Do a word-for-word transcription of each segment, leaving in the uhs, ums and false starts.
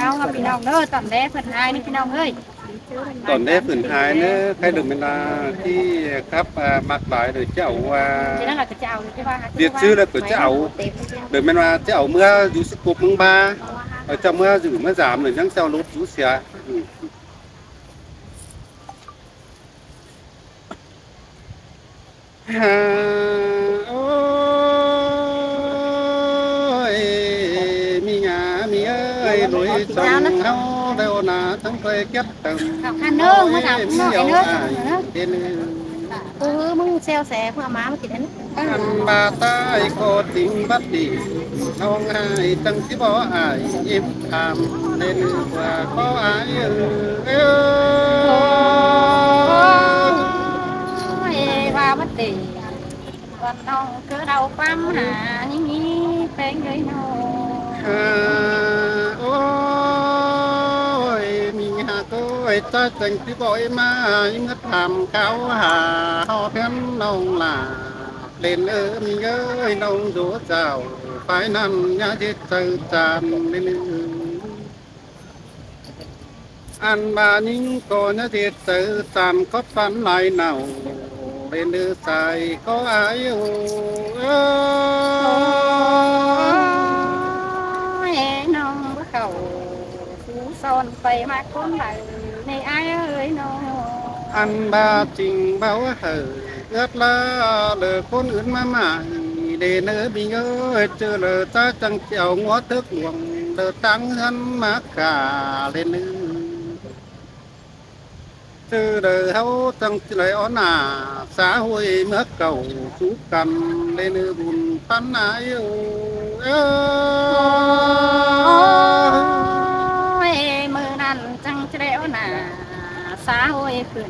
Au hả, ꞌpi ꞌnọng ꞌnớ, tỏn đé phớn hai ꞌnớ ꞌpi ꞌnọng ơi. Tỏn đé phớn hai ꞌnớ, khay đơm ꞌmen ꞌla ꞌchí khắp, à, ꞌmặc lai đảy chảu, à, ꞌviạk ꞌsứ ꞌlẹo ꞌcọ chảu. Đơm ꞌmen ꞌla chảu ꞌmứa dú ꞌsứ cốc ꞌmướng ꞌmá, à, chảu ꞌmứa dú ꞌmứa dam ꞌnớ, ꞌnhắng chảu lốt dú sia. Hả, ôi, ꞌmí ꞌnhá ꞌmí ơi, lối sống ꞌháu đéo nả ꞌchắng ꞌcoi kiếp tơm. Khăn ꞌnớ, ꞌmá dăm ꞌnớ, ꞌnớ. Đến ꞌnớ. Ư, ꞌmứng ꞌseo ꞌsé, ꞌpưa ꞌmá ꞌmá kin ꞌnớ. Ăn ꞌva ꞌtái ꞌcọ ꞌchính bắt đi, ꞌnọng ải ꞌchăng ꞌchí bók ải im tham, nên ꞌva ꞌcọ ải ư. Ôi, ꞌva bắt đi, ꞌcọ ꞌnọng ꞌcứ đau ꞌquám hả, ꞌnhí ꞌnhí ꞌpéng ơi ꞌnọng. À, ôi, ꞌmí ꞌnhá ꞌcọ ải ꞌchá ꞌchăng ꞌchí bók ải ꞌmá, ải ꞌmá tham kháo hả, ꞌhọt ꞌhướn ꞌnọng lả. Lên ư ꞌmí ơi, ꞌnọng dú chảu, phái ꞌnặn ꞌnhá ꞌdệt chaư chan lên ư. Ăn ꞌva ꞌnhính ꞌcọ ꞌnhá ꞌdệt chaư chan cót phán lai nảu, lên ư sai ꞌcọ ải ư. Ôi, ꞌnọng báu khảu sú son pay ꞌmá ꞌcốn lai, ꞌnị ải ơi ꞌnọng. Ăn ꞌva ꞌchính báu hảư ứt ꞌlạ lỏ ꞌcốn ứn ꞌmá mải, lên ư ꞌmí ơi, ꞌchư lỏ ꞌchá ꞌchăng ꞌchí au ꞌngúa thớc luông lỏ ꞌtáng ꞌhướn ꞌmá khả lên ư. ꞌChư lỏ ꞌháu ꞌchăng ꞌchí đảy ók nả xã hội ꞌmứa cảu sú căn lên ư bun phắn ải ư. Ôi, ꞌmự ꞌnặn ꞌchăng ꞌchí đảy ók nả xã hội khửn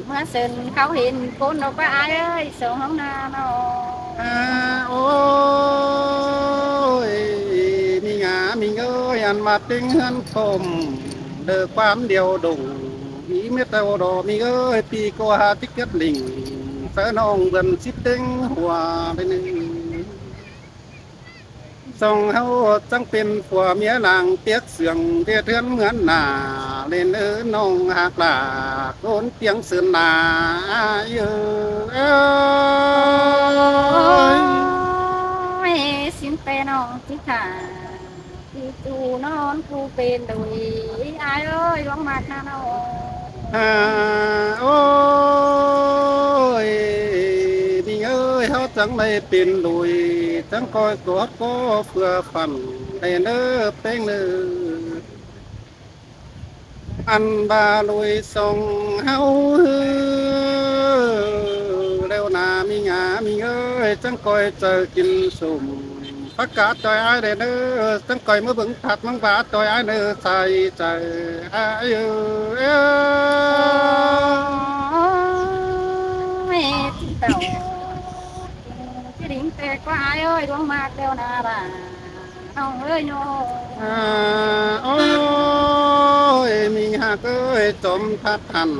ꞌmứa sưn khảu hên ꞌcốn ꞌnọ ꞌquá ải ơi, sông ꞌháu ꞌnặn ꞌnọ. À, ôi, ꞌmí ꞌnhá ꞌmí ơi, ăn ꞌva ꞌtếng ꞌhướn khôm đảy ꞌquám điêu đủng, ꞌmí mết đau đỏ ꞌmí ơi, ꞌpi ꞌcọ hả ꞌchí kiết lỉnh, sáư ꞌnọng bươn síp ꞌtếng hua lên ư. Song ꞌháu ꞌchăng pên phua ꞌmía lăng piếc sương ꞌviạk ꞌhướn ꞌmứa nả, lên ư ꞌnọng ꞌhặc lả ꞌcốn piếng sưn nả ải ư. Ôi, sim pên ꞌnọng ꞌchí thả ꞌchí ꞌchu ꞌnón ꞌchu pên đuổi ải ơi, ꞌluống ꞌmặc ꞌnặn ꞌnọ. À, ôi, ꞌmí ơi, ꞌháu ꞌchăng đảy pên đuổi, ꞌchăng ꞌcoi ꞌcọ ꞌcọ phưa phăn đảy ꞌnớ ꞌpéng ꞌnớ. Ăn ꞌva đuổi song ꞌháu ꞌhứ, ꞌlẹo nả ꞌmí ꞌnhá ꞌmí ơi, ꞌchăng ꞌcoi chaư kin sum phác cá ꞌchoi ải đảy ꞌnớ, ꞌchăng ꞌcoi ꞌmứa bớng ꞌphặt ꞌmướng ꞌva ꞌchoi ải ꞌnớ sai chaư ải ư. Ôi, ꞌchí tảu ꞌchí đính ꞌtẹ ꞌquá ải ơi, ꞌluống ꞌmặc ꞌlẹo nả lả ꞌnọng ơi ꞌnọ. À, ôi, ꞌmí ꞌhặc ơi, chom ꞌphặt hẳn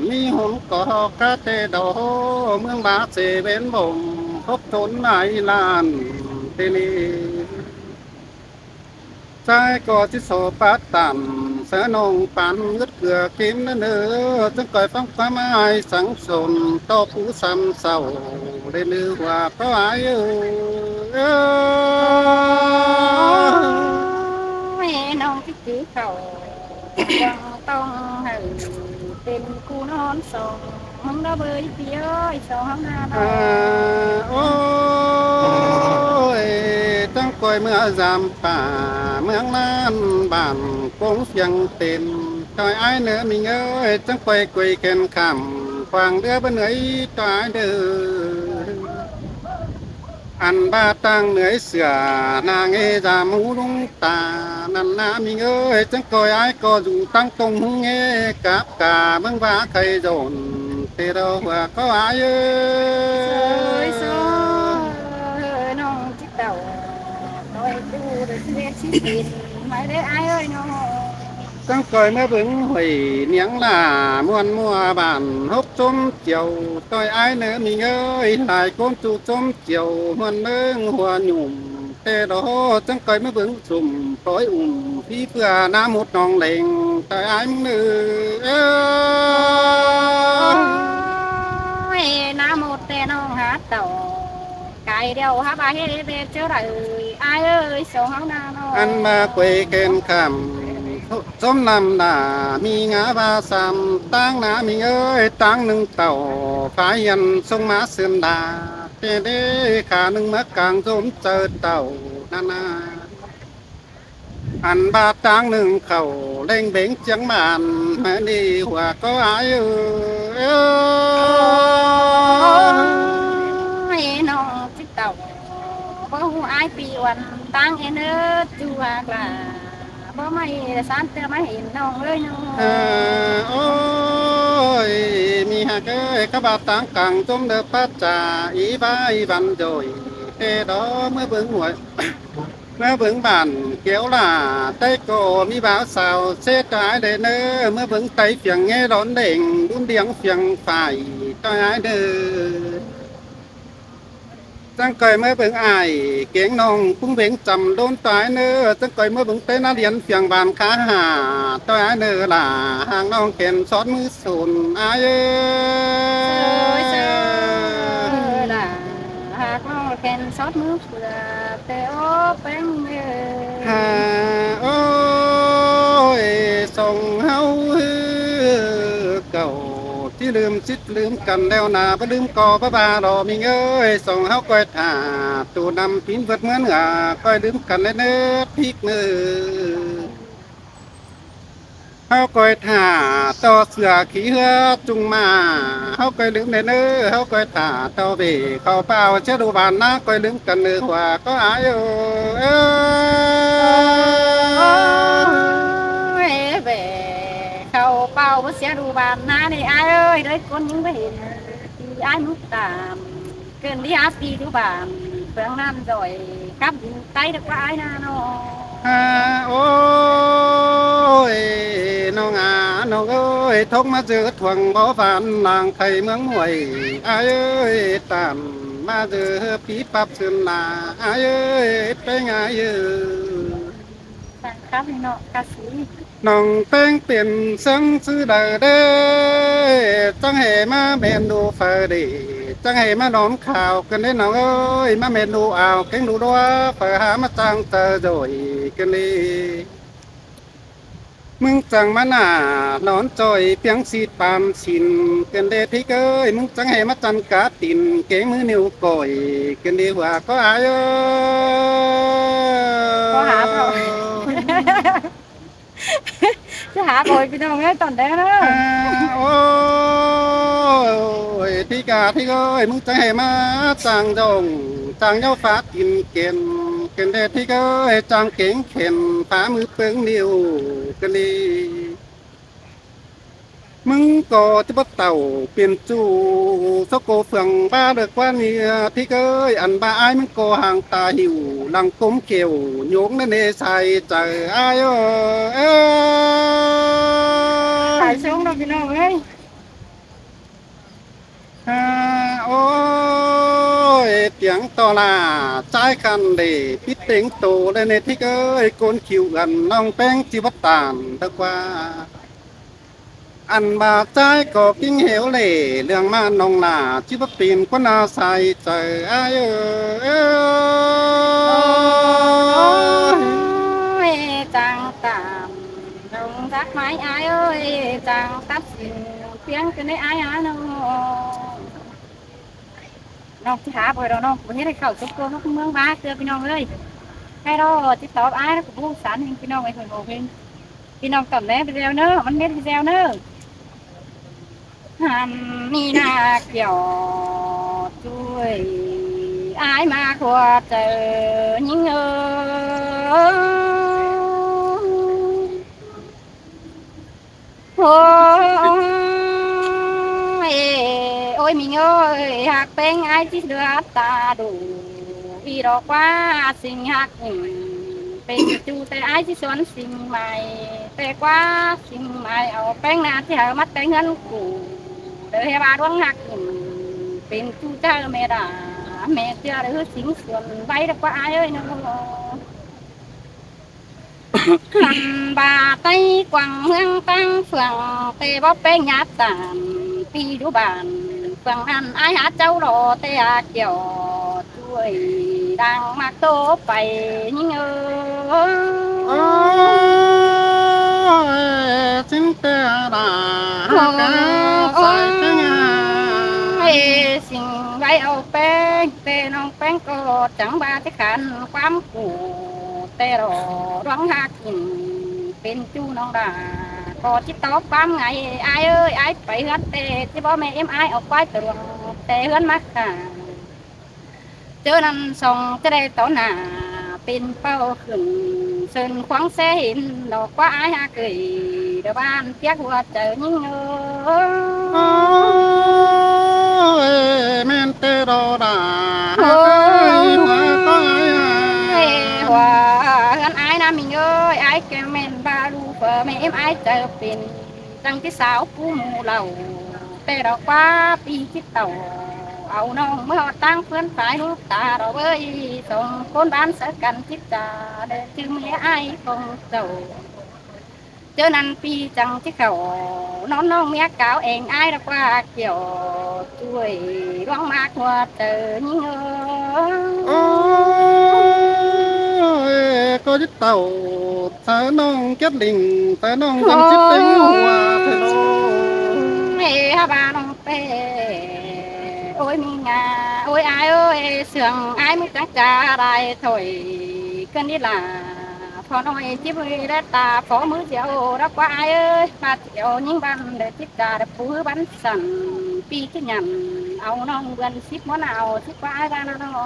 ꞌmí hôn ꞌcọ ꞌhọt cá ꞌtẹ đỏ, ꞌmướng ꞌva ꞌsê bến bổng hốc trốn ải lan ꞌtẹ ꞌnị. Sai ꞌcọ ꞌchí so pát tản, sáư ꞌnọng pán ứt ꞌcưa kin ꞌnớ, ꞌchăng ꞌcoi ꞌphắng ꞌquám ải sắng sôn ꞌto pú sam sau lên ư hua ꞌcọ ải ư. Ôi, ꞌnọng ꞌchí ꞌchư khảu, ꞌquăng ꞌtong hảư pên ꞌcu ꞌnón song ꞌmướng đó ꞌvới ꞌpi ơi, song ꞌhắng ꞌnặn ꞌnọ. À, ôi, ꞌchăng ꞌcoi ꞌmứa dăm pả ꞌmướng ꞌlán bản ꞌcốn phiêng tên, ꞌchoi ải ꞌnớ ꞌmí ơi, ꞌchăng ꞌcoi quay khen khảm khoang đứa bớng ới ꞌchoi ải ꞌnớ. Ăn ꞌva ꞌtáng ꞌnưới sửa nả ꞌnê dăm hú ꞌluống ta ꞌnặn nả ꞌmí ơi, ꞌchăng ꞌcoi ải ꞌcọ dú ꞌtáng ꞌtông hú ꞌnghé cắp ca ꞌmướng ꞌva khay dôn ꞌtẹ đỏ hua ꞌcọ ải ơi. Sơi sơi, ơi, ꞌnọng ꞌchí tảu ꞌcoi ꞌchu đảy ꞌchí ꞌdệt ꞌchí pên mai đé ải ơi ꞌnọng. ꞌChăng ꞌcoi ꞌmứa bớng huổi ꞌniếng lả ꞌmuôn ꞌmứa bản hốc chốm chiêu, ꞌchoi ải ꞌnớ ꞌmí ơi, lai ꞌcốn ꞌchu chốm chiêu ꞌmuôn ꞌmướng hua nhủm Tê đó chắng ꞌcoi ꞌmá bớng sum ꞌtoi ủm pí ꞌpưa ꞌná ꞌmột ꞌnọng leng ꞌtoi ải ꞌmứng ꞌnớ. Ôi, ꞌná ꞌmột ꞌtẹ ꞌnọng hák tảu. Cai điêu hák ải ꞌhế ꞌdệt ꞌchớ đảy, ải ơi, song ꞌháu ꞌná ꞌnọng. Ăn ꞌmá quay khen khảm, ꞌsốm ꞌnặm ꞌnạ, ꞌmí ngá ꞌva sam, ꞌtáng ꞌná ꞌmí ơi, ꞌtáng ꞌnưng tảu, phái hiên sông ꞌmá sươn đa. Tê đế khả ꞌnưng ꞌmá cang ꞌsốm chaư tảu ꞌnặn ꞌnạ. Ăn ꞌva ꞌtáng ꞌnưng khảu ꞌleng bếng chiếng bản, hảư đi hua ꞌcọ ải ơi. Ôi, ꞌnọng ꞌchí tảu, báu ꞌhụ ải ꞌpi uôn ꞌtáng ên ớ, ꞌchu hák lả, báu ꞌmá ꞌhế sán ꞌtưa ꞌmá hên ꞌnọng ới ꞌnọng. À, ôi, ꞌmí hák ơi, cá ꞌva ꞌtáng cang ꞌsốm đơ pát chả, í ꞌva í văn dội, tê đó ꞌmá bớng huôi. ꞌMá bớng bản kéo lả, ꞌTáy ꞌcọ ꞌmí báo sao, sết ꞌtoi ải đê ꞌnớ, ꞌmá bớng ꞌTáy phiêng ꞌnghé đón đẻng, ꞌlúm điếng phiêng phải, ꞌtoi ải ꞌnớ. Chắng ꞌcoi ꞌmá bớng ải, kéng ꞌnọng ꞌpứng bếng chăm đốn ꞌtoi ải ꞌnớ, chắng ꞌcoi ꞌmá bớng ꞌTáy ꞌná điên phiêng bản khá hả, ꞌtoi ải ꞌnớ lả, hák ꞌnọng khen sót ꞌmứ sôn, ải ơi. Sơ, sơ, lả, hák ꞌnọng khen sót ꞌmứ Tê ố ꞌpéng ơi. Hà ơi, song ꞌháu ꞌhứ cảu, ꞌchí ꞌlứm sít ꞌlứm căn ꞌlẹo ꞌnạ, báu ꞌlứm ꞌcọ báu ꞌva lo ꞌmí ơi, song ꞌháu ꞌcoi thả, tô năm pín ꞌvớt ꞌmứa ꞌnớ, ꞌcoi ꞌlứm căn ꞌlế ꞌnớ, thík ꞌnớ. ꞌHáu ꞌcoi thả ꞌto sửa khí ꞌhứa ꞌchung ꞌmá, ꞌháu ꞌcoi ꞌlứm ꞌnớ ꞌnớ, ꞌháu ꞌcoi thả ꞌto bể khảu pao ꞌchớ đu bản ꞌná, ꞌcoi ꞌlứm căn ꞌnớ hua ꞌcọ ải ơi. Ôi, bể khảu pao báu ꞌchớ đu bản ꞌná ꞌnị ải ơi, đảy ꞌcốn ꞌnhính báu hên, ải ꞌmứng tảm. Kơn đi hák đi đu bản, ꞌpứng ꞌnặn doi, cắp đi ꞌTáy đa ꞌquá ải ꞌnạ ꞌnọng. À, ôi, ꞌnọng à, ꞌnọng ơi, thốc ꞌmá ꞌdứa thuang bó ván lăng khay ꞌmướng muối, ải ơi, tản ꞌmá ꞌdứa pí pắp sươn ꞌnạ, ải ơi, ꞌpéng ải ơi. Tản khắp đi ꞌnọng, ca sĩ. ꞌNọng ꞌpéng pên ꞌsướng ꞌsứ đaư đế, chắng hê ꞌmá ꞌmen đu phaư đế, chắng hê ꞌmá nón khao ꞌcợn đế ꞌnọng ơi, ꞌmá ꞌmen đu ao kéng đu ꞌlúa, phaư hák ꞌmá chang chaư dội ꞌcợn đế. ꞌMứng chắng ꞌmá nả nón ꞌchoi piếng ꞌsịt pam sin ꞌcợn đế thík ơi, ꞌmứng chắng hê ꞌmá chăn cá tin kéng ꞌmứ ꞌniu cỏi ꞌcợn đế hua ꞌcọ ải ơi. ꞌCọ hả ꞌcọ. Chứ hả ꞌcọ ꞌpi ꞌnọng ơi, tỏn đé ꞌnớ. À, ôi, thík à, thík ơi, ꞌmứng chắng hê ꞌmá chang dông, chang ꞌnhó phá tin kên, kên đế thík ơi, chang kéng kên phá ꞌmứ ꞌpứng ꞌniu ꞌcợn đế. ꞌMứng ꞌcọ ꞌchí báu tảu pên ꞌchu, sốc ꞌcọ phượng ꞌva đơ ꞌquá ꞌnị, thík ơi, ăn ꞌva ải ꞌmứng ꞌcọ hang ta hảư, lăng ꞌcốm khẻo, nhống ꞌnớ ꞌnê sai chaư ải ơi. Sai sông đó ꞌpi ꞌnọng ơi. À, ôi, tiếng to là, ꞌchái khăn đế, pít tiếng tô đé ꞌnê thík ơi, ꞌcốn khiu ꞌgắn ꞌnọng ꞌpéng ꞌchí báu tản đơ ꞌquá. Ăn ꞌva ꞌchái ꞌcọ ꞌkính hẻo lể, ꞌlương ꞌmá ꞌnọng lả, ꞌchí báu pên ꞌquá ꞌnạ sai chaư ải ơi. Ôi, chang tản, ꞌnọng dắt mai ải ơi, chang tắt xin, piếng ꞌcợn đế ải hả ꞌnọng. ꞌNọng ꞌchí hả bôi đó ꞌnọng, bôi ꞌhế đảy khảu sốc ꞌcọ sốc ꞌmướng ꞌva ꞌtưa ꞌpi ꞌnọng ơi. Hay đó, ꞌchí tóp ải ꞌnạ ꞌcọ báu sán hên ꞌpi ꞌnọng ơi, ꞌcọ báu hên. ꞌPi ꞌnọng tỏn đé video ꞌnớ, ꞌmắn mết video ꞌnớ. Hẳn ꞌmí ꞌna kiẻo ꞌchui, ải ꞌmá khua chaư ꞌnhính ơi. Ôi, ôi, ꞌmính ơi, hák ꞌpéng ải ꞌchí ꞌlứa ta đủ. ꞌI đó ꞌquá sing hák ꞌnhính, pên ꞌchu ꞌtẹ ải ꞌchí suôn sing mai, ꞌtẹ ꞌquá sing mai au ꞌpéng ꞌna ꞌchí hảư ꞌmá ꞌtẹ ꞌngớn ꞌcụ. Đơ ꞌhế ꞌva ꞌluống hák ꞌnhính, pên ꞌchu chaư ꞌme đa, ꞌmẹ ꞌchưa đảy ꞌhứ sính suôn ꞌvạy đảy ꞌquá ải ới ꞌnớ. Khăn ꞌva ꞌTáy quảng ꞌmướng ꞌtáng phượng, ꞌtẹ bók ꞌpéng nháp tản ꞌpi đú bản. Phượng ꞌnặn ải hák ꞌchạu lo ꞌtẹ a kiẻo, ꞌchuối đang ꞌmặc ꞌtố pay ꞌnhính ới. Ôi, sính ꞌtẹ đa, ꞌhặc ꞌcá sai ꞌtẹ ꞌnhá. Ôi, sính ꞌvạy au ꞌpéng, ꞌtẹ ꞌnọng ꞌpéng ꞌcọ chắng ꞌva ꞌchí khăn ꞌquám cú, ꞌtẹ lo ꞌluống ꞌhặc kin pên ꞌchu ꞌnọng đa. ꞌCọ ꞌchí tóp ꞌquám ngay ải ới, ải pay ꞌhướn ꞌtẹ ꞌchí bók ꞌmẹ ꞌếm ải au ꞌquái ꞌtẹ ꞌluống ꞌtẹ ꞌhướn ꞌmá khả. ꞌChớ ꞌnặn song ꞌchớ đảy tó nả pên ꞌpạu khửn, sơn khoáng ꞌsé hên lo ꞌquá ải ꞌhặc ới, đa ꞌvan piếc hua chaư ꞌnhính ới. Ôi, ꞌmen ꞌtẹ lo đa, ꞌhặc ới, hua ꞌcọ ải a. Hua ꞌhướn ải ꞌnặn ꞌmính ới, ải ꞌcọ ꞌmen ꞌva ꞌlụk phở ꞌmẹ ꞌếm ải chaư pên, chắng ꞌchí sáo pú mu lảu. ꞌTẹ lo ꞌquá ꞌpi ꞌchí tảu au ꞌnọng ꞌmá ꞌhọt ꞌtáng ꞌphướn phái ꞌlụk ta lo ới, song ꞌcốn bản sáư căn ꞌchí chả, đảy ꞌchư ꞌmẹ ải khong chảu. ꞌChớ ꞌnặn ꞌpi chắng ꞌchí khảu ꞌnón ꞌnọng ꞌmía cáo eng ải lo ꞌquá kiẻo, ꞌchuối ꞌluống ꞌmặc hua chaư ꞌnhính ới. Ôi, ꞌcọ ꞌchí tảu, sáư ꞌnọng kiết lỉnh, sáư ꞌnọng chắng ꞌchí ꞌtếng hua ꞌtẹ lo. Ê, hák ꞌva ꞌnọng ꞌtẹ, ôi ꞌmí ꞌnhá, ôi ải ới, sương ải ꞌmí chắng chả đảy thôi, ꞌcứn đi lả. Phó ꞌnọi ꞌchí ꞌmí đảy ta phó ꞌmứ diêu đa ꞌquá ải ới, ꞌva diêu ꞌnhính bản đảy ꞌchí chả đảy pú ꞌhứ bản săn, ꞌpi ꞌchí nhẳn au ꞌnọng bươn síp ꞌmá nao síp ꞌquá ải ꞌva ꞌnặn lo.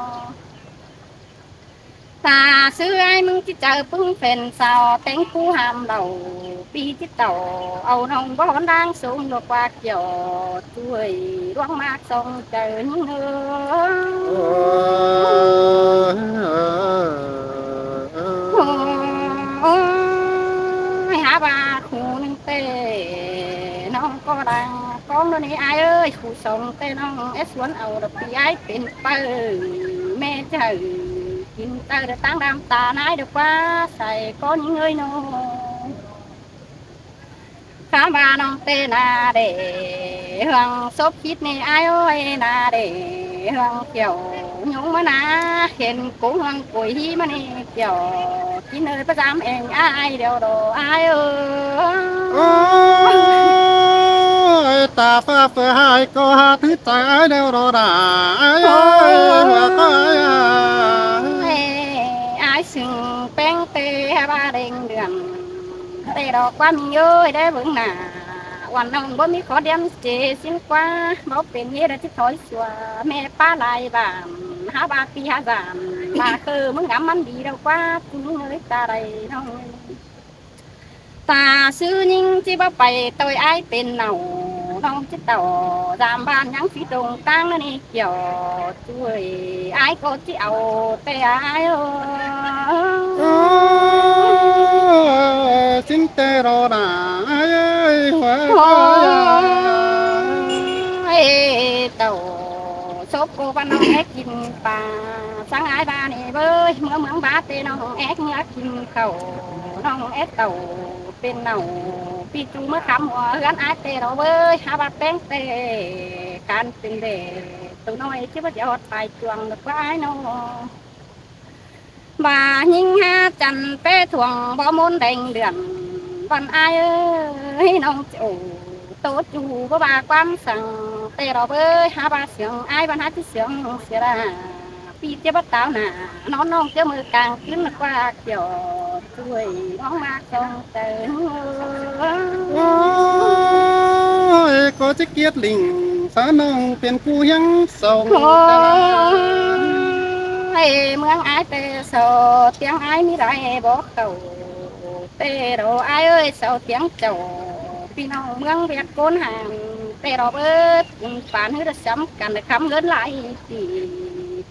Ta ꞌsứ ải ꞌmứng ꞌchí chaư ꞌpứng phén sao téng pú ham lảu, ꞌpi ꞌchí tảu au ꞌnọng báu hón đang sung lo ꞌquá kiẻo, ꞌchuối ꞌluống ꞌmặc song chaư ꞌnhính ới. Ôi, hák ꞌva khu ꞌnưng ꞌtẹ ꞌnọng ꞌcọ đang cóng ꞌnớ ꞌnị ải ới, khu song ꞌtẹ ꞌnọng é suôn au lo ꞌpi ải pên ꞌpưa, ꞌmẹ chaư kin chaư đảy ꞌtáng đam ta ꞌnái đảy ꞌquá sai ꞌcọ ꞌnhính ới ꞌnớ. Khắm ꞌva ꞌnọng ꞌtẹ ꞌna đảy ꞌhương sốp khít ꞌnị ải ới, ꞌna đảy ꞌhương kiẻo nhúng ꞌmá ꞌna, hên cúng ꞌhương cối hí ꞌmá ꞌnị kiẻo, kin ới ꞌpá dám eng ải đeo đo ải ới. Ôi, ta ꞌphạ phở ải ꞌcọ hák ꞌhứ ta ải đeo đo đa, ải ới, hua ꞌcọ ải a. Ôi, ải sưng ꞌpéng ꞌtẹ hák ꞌva đeng đươn ꞌtẹ lo ꞌquá ꞌmí ới, đảy bớng nả uôn ꞌnọng báu ꞌmí khó điêm chế sính ꞌquá, báu pên ꞌhế đảy ꞌchí thói sua ꞌmẹ ꞌpá lai bản, hák ꞌva ꞌpi hák dản, ꞌva khơ ꞌmứng ngắm ꞌmắn đi lo ꞌquá, ꞌpứng ới ta đảy ꞌnọng. Ta ꞌsứ ꞌnhính ꞌchí báu pay ꞌtoi ải pên nảu, ꞌnọng ꞌchí tảu dám bản ꞌnhắng phi tông ꞌtáng ꞌnớ ꞌnị kiẻo, ꞌchuối ải ꞌcọ ꞌchí au ꞌtẹ ải ới. Ôi, sính ꞌtẹ lo đa, ải ới, hua ꞌcọ ải a. Ôi, tảu sốp ꞌcọ ꞌva ꞌnọng é kin pa, săng ải ꞌva ꞌnị bới, ꞌmứa ꞌmướng ꞌva ꞌtẹ ꞌnọng é ꞌmứa kin khảu, ꞌnọng é tảu pên nảu, ꞌpi ꞌchu ꞌmứa khắm hua ꞌhướn ải ꞌtẹ lo bới, hák ꞌva ꞌpéng ꞌtẹ, khăn pên đe, tô ꞌnọi ꞌchí báu ꞌdệt ꞌhọt pay chuông lo ꞌquá ải ꞌnớ. ꞌVa ꞌnhính hák chăn ꞌpé thuông báu ꞌmôn đeng đươn, ꞌvặn ải ới, ꞌnọng ꞌchí ổ tô ꞌchu báu ꞌva ꞌquám săng, ꞌtẹ lo bới, hák ꞌva sương ải ꞌvặn hák ꞌchí sương sia đa. ꞌPi ꞌchí báu táo nả, ꞌnón ꞌnọng ꞌchớ ꞌmự cang ꞌcứn ꞌquá kiẻo, ꞌchuối ꞌluống ꞌmặc song chaư. Ôi, ꞌcọ ꞌchí kiết lỉnh, sáư ꞌnọng pên ꞌcu ꞌhiếng song. Ôi, ꞌmướng ải ꞌtẹ so, ꞌtiếng ải ꞌmí lai bók khảu. ꞌTẹ lo ải ới, sau ꞌtiếng chảu, ꞌpi ꞌnọng ꞌmướng ꞌviạk ꞌcốn hang, ꞌtẹ lo bớt, phán ꞌhứ đa sắm căn khắm ꞌngớn lai ꞌti.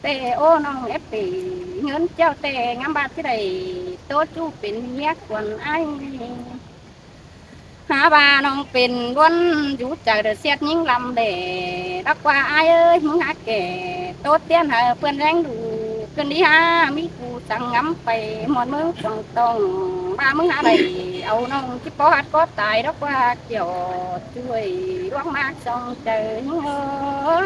ꞌTẹ ố ꞌnọng é pê, ꞌngớn ꞌchẹo ꞌtẹ ngắm ꞌva ꞌchí đảy, ꞌtố ꞌchu pên ꞌmía khuôn ải. Hák ꞌva ꞌnọng pên ꞌluôn dú chaư đảy ꞌsẹt ꞌnhính ꞌlắm đảy, đắc ꞌquá ải ơi, ꞌmứng hák kẻ ꞌtố tiên hảư ꞌpươn ꞌréng đu, ꞌcứn đi hák ꞌmí cu săng ngắm pay ꞌmuôn ꞌmướng cuông tông, ꞌva ꞌmứng hák đảy au ꞌnọng ꞌchí ꞌpo hắt ꞌcó tai, đắc ꞌquá kiẻo ꞌchuối ꞌluống ꞌmá song chaư ꞌnhính ơi.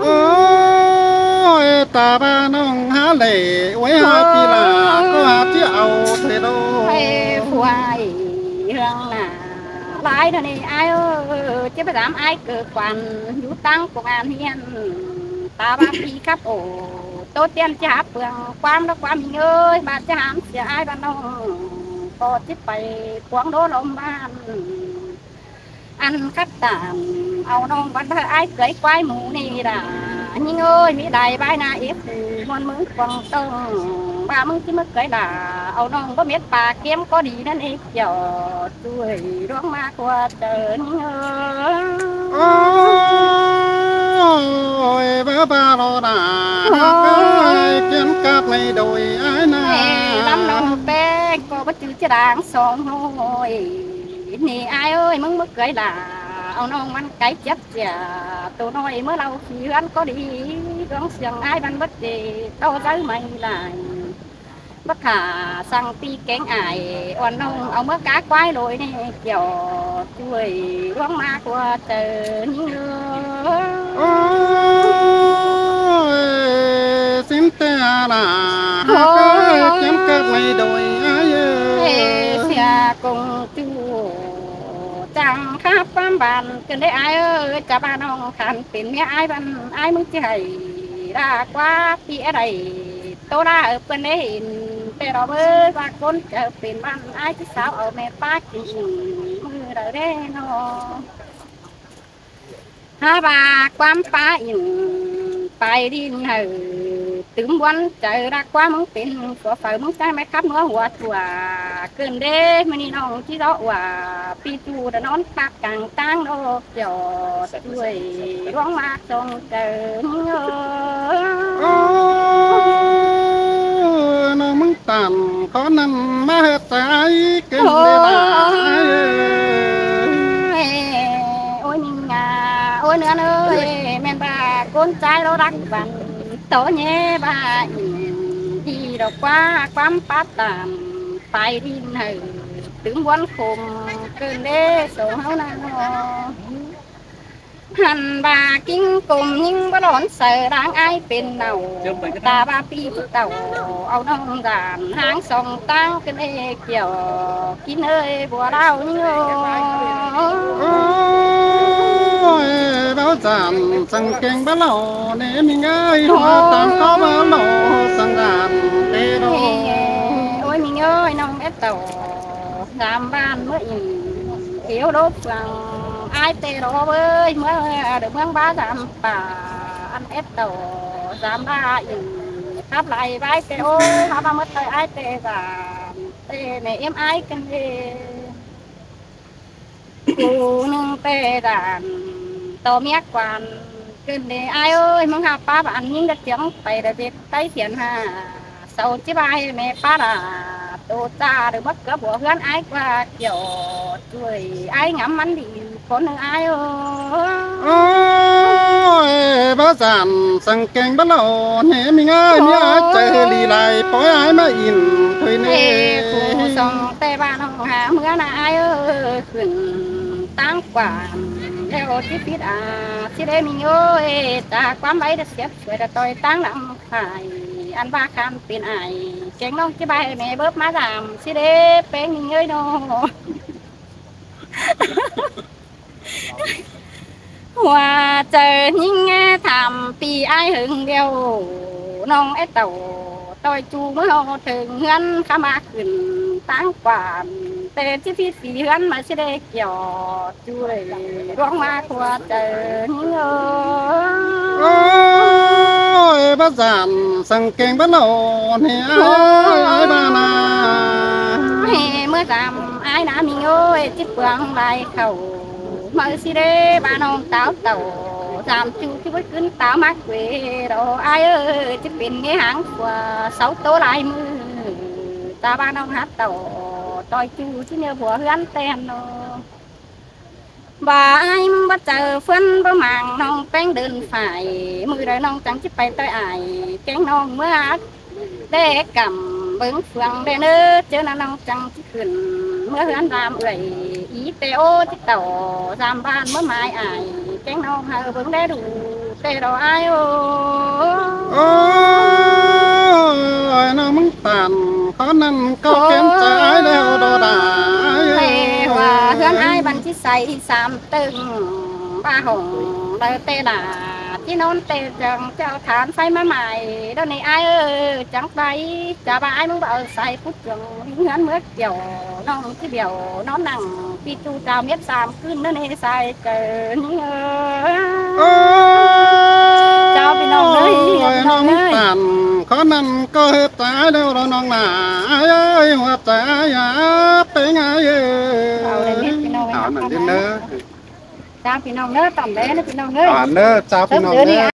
Ôi, ta ꞌva ꞌnọng hák đảy, ôi, hák pi la, ꞌcọ hák ꞌchí au thuê đô. Ôi, phua ải ꞌhướng nả lai ꞌnớ ꞌnị ải ơi, ꞌchí ꞌva dám ải cơ quan dú ꞌtáng công an ꞌhiên. Ta ꞌva pi khắp ổ, ꞌtố tiên ꞌchí hák pương ꞌquám đắc ꞌquá ꞌmí ơi, ꞌva ꞌchí hák sia ải ꞌva ꞌnọng ꞌcọ ꞌchí pay cuông đô lom ꞌván. Ăn khắp tản au ꞌnọng ꞌvắn ꞌva ải cưới ꞌquái mú ꞌnị đa. ꞌNhính ơi, ꞌmí lai ꞌvái ꞌná ép phủ ꞌmuôn ꞌmướng cuông tông, ꞌva ꞌmứng ꞌchí ꞌmá cưới đa, au ꞌnọng báu mết pá kiêm ꞌcó đi ꞌnớ ꞌnị, kiẻo ꞌchuối ꞌluống ꞌmá ꞌquá chaư ꞌnhính ơi. Ôi, ꞌva ꞌva lo đa, hák ơi, kiên cắp ꞌnị đôi ải ꞌná. Ê, lắm ꞌnọng ꞌpéng ꞌcọ báu chứ ꞌchí đang song ꞌhội. ꞌNị ải ơi, ꞌmứng ꞌmá cưới đa, au ꞌnọng ꞌmắn cáy chếp sia, tô ꞌnọi ꞌmá lau phi ꞌhướn ꞌcó đi, ꞌluống siêng ải ꞌvắn báu ꞌchí tô dư ꞌmạy lai. Báu khả săng pi kéng ải, ꞌuôn ꞌnọng au ꞌmá cá ꞌquái lối ꞌnị, kiẻo ꞌchuối ꞌluống ꞌmá ꞌquá chaư ꞌnhính ơi. Ôi, ꞌsịn ꞌtẹ đa, hák ơi, kiên cắp ꞌnị đôi ải ơi. Ê, sia công chúa chắng khắp ꞌquám bản ꞌcứn đế ải ơi, chả ꞌva ꞌnọng khăn pên ꞌmía ải ꞌvắn, ải ꞌmứng ꞌchí hảy đa ꞌquá pi é đảy. Tô đa ꞌpươn đế ꞌhịn, ꞌtẹ lo báu ꞌva ꞌcốn chaư pên bản ải ꞌchí sáo au ꞌme pá kin ꞌmự đaư đế ꞌnọ. Hák ꞌva ꞌquám pá kin pay đin hảư tứm ꞌvắn chaư đa ꞌquá ꞌmứng pên phua phaư ꞌmứng chắng ꞌmé khắp ꞌnúa hua tua. ꞌCứn đế ꞌmự ꞌnị ꞌnọng ꞌchí dó ꞌva pi ꞌchu đa ꞌnón ꞌpặp cang ꞌtáng đô, kiẻo ꞌchuối ꞌluống ꞌmá song chaư ꞌnhính ơi. Ôi, ꞌnọng ꞌmứng tản khó ꞌnặn ꞌmá ꞌhệt ải kiên đê đa. Ôi, ꞌnhính à, ôi, ꞌnướng ơi, ꞌmen ꞌva ꞌcốn ꞌchái lo đắc ꞌvắn, tô ꞌnhé ꞌva ꞌnị đi đo ꞌquá ꞌquám pá tản pay đin hảư tứm ꞌvắn khôm ꞌcứn đế song ꞌháu ꞌnặn ꞌnọ. Hăn ꞌva kin công ꞌnhính báu lỏn saư đang ải pên nảu, ta ꞌva pi ꞌchí tảu au ꞌnọng dản ꞌháng song ꞌtáng ꞌcứn đế kiẻo kin ơi bua đao ꞌnhính ơi. Ôi, báu dản săng keng báu lảu ꞌnị ꞌmí ơi, ꞌhua tang ꞌcó báu lảu săng dản ꞌtẹ đô. Ôi ꞌmí ơi, ꞌnọng é tảu dám bản ꞌmứa ꞌnị, ꞌiếu đô phường ải ꞌtẹ đô ới, ꞌmứa đơ ꞌmướng bá dám pả ăn é tảu dám ba ꞌnị, khắp lai ꞌvái ꞌtẹ ới, khắp ꞌmá ꞌmứa ꞌtoi ải ꞌtẹ dám ꞌtẹ ꞌnị ꞌếm ải ꞌcứn đế. Cu ꞌnưng ꞌtẹ dản tô ꞌmía quan ꞌcứn đế ải ơi, ꞌmứng hák pá bản ꞌnhính đa chiếng pay đa ꞌdệt ꞌtáy thiến hả. Sau ꞌchí ꞌva ꞌmẹ pá đa tô ꞌchạ đơ báu cắp bua ꞌhướn ải ꞌquá kiẻo ꞌchuối ải ngắm ꞌmắn đi ꞌcốn ꞌnưng ải ơi. Ôi, báu dản săng keng báu lảu ꞌnị ꞌmí ơi, ꞌmí ải chaư đi lai pói ải ꞌmá ỉn thôi ꞌnị. Ê, phủ song ꞌtẹ ꞌva ꞌnọng hák ꞌmứa ꞌnạ ải ơi, khửn ꞌtáng quảng ꞌlẹo ꞌchí phít a, ꞌchí đế ꞌmí ơi, ta ꞌquám ꞌvạy đa siếp suối đa ꞌtoi ꞌtáng lăm phải, ăn ꞌva khăn pên ải, keng ꞌnọng ꞌchí ꞌva ꞌmẹ bớp ꞌmá dám ꞌchí đế ꞌpéng ꞌnị ơi ꞌnọ. Hua chaư ꞌnhính é tham pi ải hưng điêu, ꞌnọng é tảu ꞌtoi ꞌchu ꞌmứa ꞌhụ thơng ꞌhướn khắp ꞌmá khửn ꞌtáng quảng, ꞌtẹ ꞌchí phít phi ꞌhướn ꞌmá ꞌchí đế kiẻo ꞌchuối ꞌluống ꞌmá ꞌquá chaư ꞌnhính ơi. Ôi, báu dản săng keng báu lảu ꞌnị ải ơi, ải ba ꞌnạ. Ê, ꞌmứa dám ải ꞌnạ ꞌmí ơi, ꞌchí pương lai khảu ꞌmá ꞌchí đế ba ꞌnọng táo tảu dám ꞌchu ꞌchí báu ꞌcứn táo ꞌmá quê đô ải ơi, ꞌchí pên ꞌnghế háng phua sáu tô lai ꞌmự, ta ba ꞌnọng hák tảu ꞌtoi ꞌchu ꞌchí ꞌnhớ bua ꞌhướn ꞌtẹ ꞌnọ. ꞌVa ai ꞌmứng báu chaư ꞌphớn báu mang ꞌnọng ꞌpéng đưn phải, ꞌmự đaư ꞌnọng chắng ꞌchí pay ꞌtoi ai kéng ꞌnọng ꞌmứa. Đé căm bớng phượng đé ꞌnớ, ꞌchớ ꞌnặn ꞌnọng chắng ꞌchí khửn ꞌmứa ꞌhướn ꞌlam ưởi, í ꞌtẹ ố ꞌchí tảu ꞌdam ꞌván ꞌmứa mai ai kéng ꞌnọng hảư bớng đé đu ꞌtẹ đo ai ơ. Ơ, ꞌnọng ꞌmứng tản khó ꞌnặn ꞌcọ kén chaư ai ꞌlẹo đo đa. ꞌTẹ ꞌva ꞌhướn ai băn ꞌchí sai sam ꞌtưng ꞌva hỏng đaư ꞌtẹ đa, ꞌchí ꞌnón ꞌtẹ chắng chảu than ꞌsáy ꞌmá mai đo ꞌnị ai ơ. Chắng pay, chả ꞌva ai ꞌmứng báu sai pút chuông ꞌhướn ꞌmứa kiẻo, ꞌnọng ꞌchí bẻo ꞌnón nẳng pi ꞌchu chao mết sam ꞌcứn ꞌnớ ꞌnị sai chaư ꞌnị ơ. Chao ꞌpi ꞌnọng ơi, ꞌpi ꞌnọng ꞌmứng ơi. Tản khó ꞌnặn ꞌcọ ꞌhứ tai ꞌlẹo đo ꞌnọng nả ai ơi, ꞌhua tai ai a, ꞌpéng ai ơ. Au đảy mết ꞌpi ꞌnọng ơi, au nẳng ꞌnặn đin ꞌnớ. Chao ꞌpi ꞌnọng ꞌnớ, tỏm đé ꞌnớ ꞌpi ꞌnọng ơi. Au ꞌnớ, chao ꞌpi ꞌnọng ꞌnớ.